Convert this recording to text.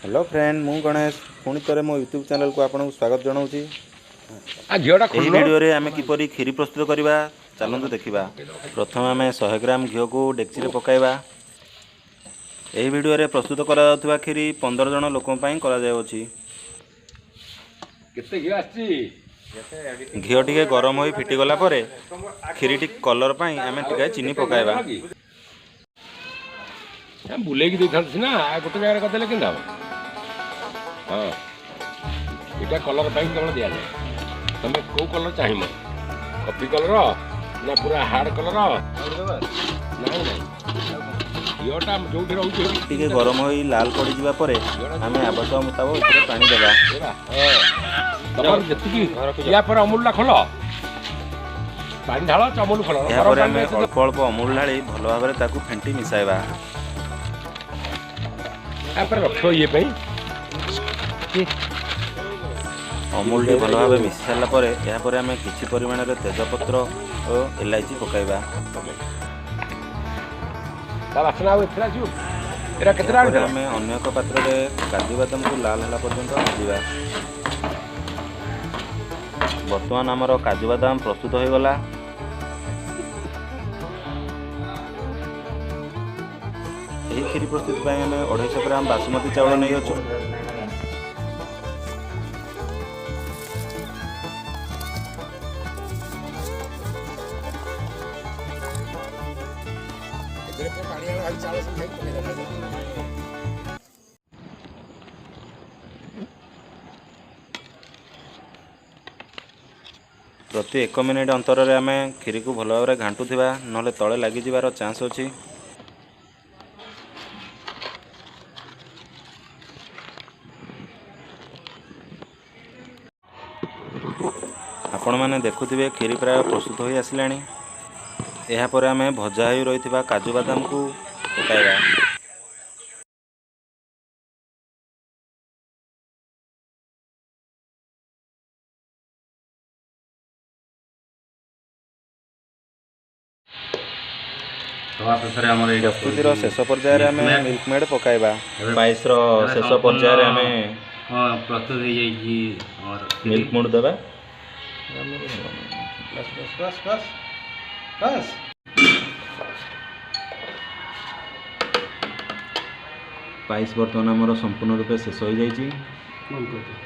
Hello friend, ମୁଁ ଗଣେଶ ପୁଣି ଥରେ ମୋ ୟୁଟ୍ୟୁବ୍ ଚ୍ୟାନେଲକୁ ଆପଣଙ୍କୁ ସ୍ୱାଗତ ଜଣାଉଛି। ଆ ଘିଅଟା ଏହି ଖୋଲୁନ। ଭିଡ଼ିଓରେ ଆମେ କିପରି କ୍ଷୀରି ପ୍ରସ୍ତୁତ କରିବା, ଚାଲନ୍ତୁ ଦେଖିବା। ପ୍ରଥମେ ଆମେ 100 ଗ୍ରାମ ଘିଅକୁ ଡେକ୍ଚିରେ ପକାଇବା। ଏହି ଭିଡ଼ିଓରେ ପ୍ରସ୍ତୁତ କରାଯାଉଥିବା କ୍ଷୀରି 15 ଜଣ ଲୋକଙ୍କ ପାଇଁ କରାଯାଉଅଛି। କେତେ ଘିଅ ଆସିଛି? ଘିଅ ଟିକେ ଗରମ ହୋଇ ଫିଟିଗଲା ପରେ କ୍ଷୀରିଟି କଲର୍ ପାଇଁ ଆମେ ଟିକେ ଚିନି ପକାଇବା। ଏ ବୁଲେଇକି ଦେଇଥାନ୍ତୁ ସିନା, ଆଉ ଗୋଟେ ଜାଗାରେ କରିଦେଲେ କେମିତି ହବ? ହଁ, ଏଇଟା କଲର୍ ପାଇଁ କେବଳ ଦିଆଯାଏ। ତମେ କୋଉ କଲର୍ ଚାହିଁବ, କଫି କଲର୍ ନା ପୁରା ହାର୍ଡ କଲର୍? ନାଇଁ ନାଇଁ, ଘିଅଟା ଯୋଉଠି ରହୁଛି ଟିକେ ଗରମ ହୋଇ ଲାଲ ପଡ଼ିଯିବା ପରେ ଆମେ ଆବଶ୍ୟକ ମୁତାବକ ଏଥିରେ ପାଣି ଦେବା। ତମର ଯେତିକି। ୟା ପରେ ଅମୁଲଟା ଖୋଲ, ପାଣି ଢାଳ, ଅମୁଲ ଖୋଲ। ଗରମ ଏହାପରେ ପାଣି ଆମେ ଅଳ୍ପ ଅଳ୍ପ ଅମୁଲ ଢାଳି ଭଲ ଭାବରେ ତାକୁ ଫେଣ୍ଟି ମିଶାଇବା। ତାପରେ ରଖିବ ଇଏ ପାଇଁ। ଅମୁଲଟି ଭଲ ଭାବେ ମିଶି ସାରିଲା ପରେ ଏହାପରେ ଆମେ କିଛି ପରିମାଣରେ ତେଜପତ୍ର ଓ ଇଲାଇଚି ପକାଇବା। ତା ବାସ୍ନା ଆଉ ଏଥିରେ ଆସିବ। ଏଇଟା କେତେଟା ଏହାପରେ ଆଣିଥିଲ? ଆମେ ଅନ୍ୟ ଏକ ପାତ୍ରରେ କାଜୁ ବାଦାମକୁ ଲାଲ ହେଲା ପର୍ଯ୍ୟନ୍ତ ଭାଜିବା। ବର୍ତ୍ତମାନ ଆମର କାଜୁ ବାଦାମ ପ୍ରସ୍ତୁତ ହୋଇଗଲା। ଏହି କ୍ଷୀରି ପ୍ରସ୍ତୁତି ପାଇଁ ଆମେ 250 ଗ୍ରାମ ବାସୁମତୀ ଚାଉଳ ନେଇଅଛୁ। ଏଥିରେ ପାଣି ଆଳୁ ଚାଉଳ ସବୁ ପକେଇଦେବା। ପ୍ରତି 1 ମିନିଟ୍ ଅନ୍ତରରେ ଆମେ କ୍ଷୀରିକୁ ଭଲ ଭାବରେ ଘାଣ୍ଟୁଥିବା, ନହେଲେ ତଳେ ଲାଗିଯିବାର ଚାନ୍ସ ଅଛି। ଆପଣମାନେ ଦେଖୁଥିବେ, କ୍ଷୀରି ପ୍ରାୟ ପ୍ରସ୍ତୁତ ହୋଇ ଆସିଲାଣି। ଏହାପରେ ଆମେ ଭଜା ହୋଇ ରହିଥିବା କାଜୁ ବାଦାମକୁ ପକାଇବା। ସଭା ଶେଷରେ ଆମର ଏଇଟା ପ୍ରସ୍ତୁତିର ଶେଷ ପର୍ଯ୍ୟାୟରେ ଆମେ ମିଲ୍କ ମେଡ଼୍ ପକାଇବା। ପାଏସର ଏବେ ଶେଷ ସମ୍ପୂର୍ଣ୍ଣ ପର୍ଯ୍ୟାୟରେ ଆମେ ପ୍ରସ୍ତୁତ ହେଇଯାଇଛି ଆମର ମିଲ୍କ ମେଡ଼୍ ଦେବା। ବାସ୍ ବାସ୍ ବାସ୍ ବାସ୍ ବାସ୍। ପାଏସ ବର୍ତ୍ତମାନ ଆମର ସମ୍ପୂର୍ଣ୍ଣ ରୂପେ ଶେଷ ହୋଇଯାଇଛି। ବନ୍ଦ କରିଦିଅ।